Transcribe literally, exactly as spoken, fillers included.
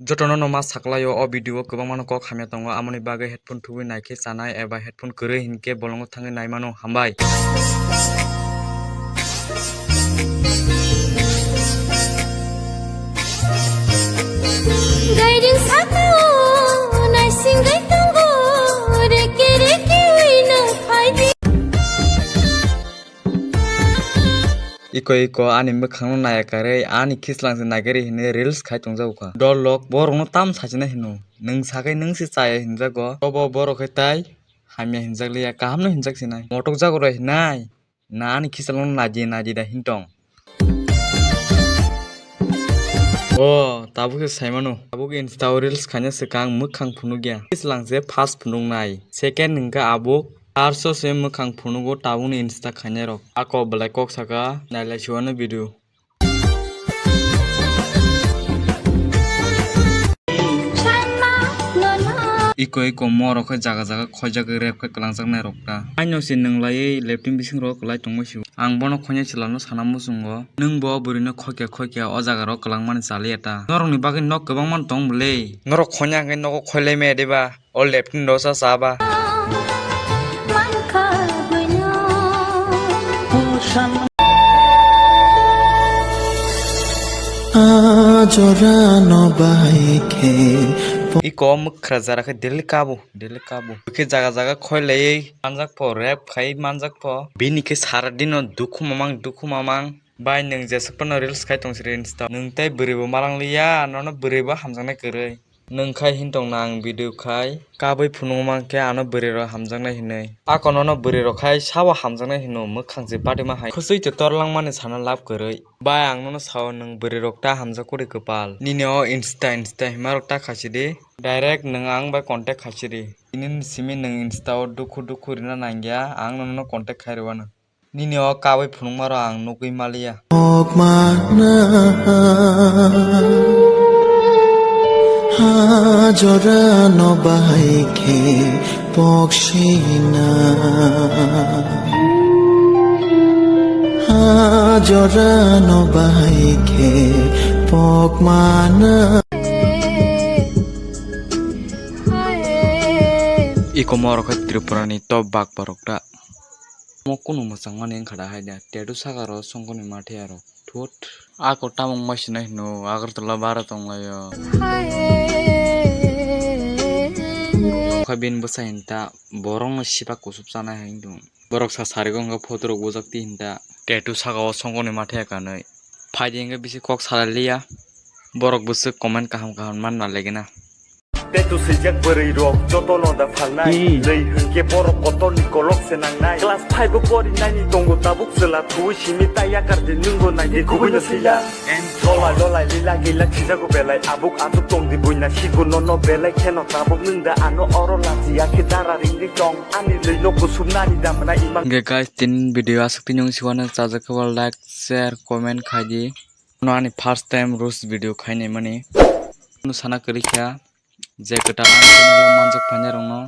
Jotono no ma saklaio, o video o kwbangma no kok hamya tongo, amoni bagwi headphone thubui naikhe chanai eba headphone kwrwi hinkhe bolongo thangwi naimano. Hambai. Gairing sakao naisingwi tongo, reke reke wi nang phaidi. Iko iko ani mwkhangno naiya karwi ani khislangse naigari hinwi reels khai tongjago kha. Dol lok borokno tam sachina hino. Nwng sakhai nwng se chaya hinjago. Obo borok khe tai hamya hinjakliya, kahamno hinjak sinai. Motok jago rw hinai. Na ani khislangno naidi naidi da hintong. O, tabuk se saimano. Tabuk Insta o reels khaina swkang mwkhang phunukya. Khislangse first phunuknai. Second hwnkhe abuk. Arso se mwkhang phunugo tabukni Insta khainairok. Ako belai kok saka, nailai siwano video. Iko iko morok khe jaga jaga khoijagwi rep khe kwlangjaknai rok ta. Aino se nwnglaiwi leptini bisingo kwlai tongma sio. Ang bono khoinai chwlano sana muchungo. Nwng bo bwrwino khoikya khoikya o jaga rok kwlangmani chaliya ta. Norokni bagwi nok kwbangma tong bwle. Norok khoina hwnkhe nogo khoilai maya diba? O leptini dosa saba. Mankha buino. Ah, jora no bahai khe. Iko mwkhra jara khe daily kabo, daily kabo. Khe jaga jaga khoilaiwi manjak pho, rep khai manjak pho. Bini khe sara dino dukhu mamang, dukhu mamang. Bai, nwng jeswk phano reels khai tong siri Insta. Nwng tei bwrwi bo malang liya, nono bwrwi bo hamjaknai kwrwi. Nwng khai hintong na ang video khai. Kabui phunuk mankhe ano bwrwi rok hamjaknai hinwi. Ako nono bwrwi rok khai sabo hamjaknai hino, mwkhang se patima hai. Khusui te torlangmani sana lab kwrwi. Bai, ang nono sao nwng bwrwi rok ta hamjak kwrwi kwpal. Nini o Insta, Insta hima rok ta khaisidi. Direct nwng ang bai contact khaisidi. Nini simi nwng Insta o dukhu dukhu rina nangya, ang nono contact khai rwano. Nini o kabui phunukma rok ang nugui maliya. Pokmana ha jora no bahai khe poksina. Ha jora no bahai khe pokmana. Iko morok khe Tripura ni top bak borok ta. Mo kunu mwchangmani wngkha da hai da, tattoo saka ro songkoni mathe aro. Thut. Ako tamung bai sinai hino, Agartala bara tonglaio. Kha bini bwsa hinta, borokno sipak kusup chanai hai wngtong. Borok sa sarigo wngkha photo rok bujak ti hinta. Tattoo saka o songkoni mathe kanwi. Phaidi hwnkhe bisi kok salai liya. Borok bwswk comment kaham kaham man na legena. Tattoo swijak bwrwi rok jotono da phalnai. Hmm. Lei hwnkhe borok kotorni kolok se nangnai. Class five o porinaini tongo tabuk chwla thuwi simi tai yakar di nwngbo naidi kubuino sila. Lolai lolai lila gila sijago belai abuk atuk tongdi buina sigo nono belai kheno tabuk nwng da ano oro lachiya khe dara ringdi tong ani lei no kusubnani damna imang. Hwnkhe guys, tini video aswk tini wng siwano chajak khe like, share, comment khaidi. No ani first time roast video khainai mani. No sana kwrwi kha. Je kwtal ang channel o manjak phainai rokno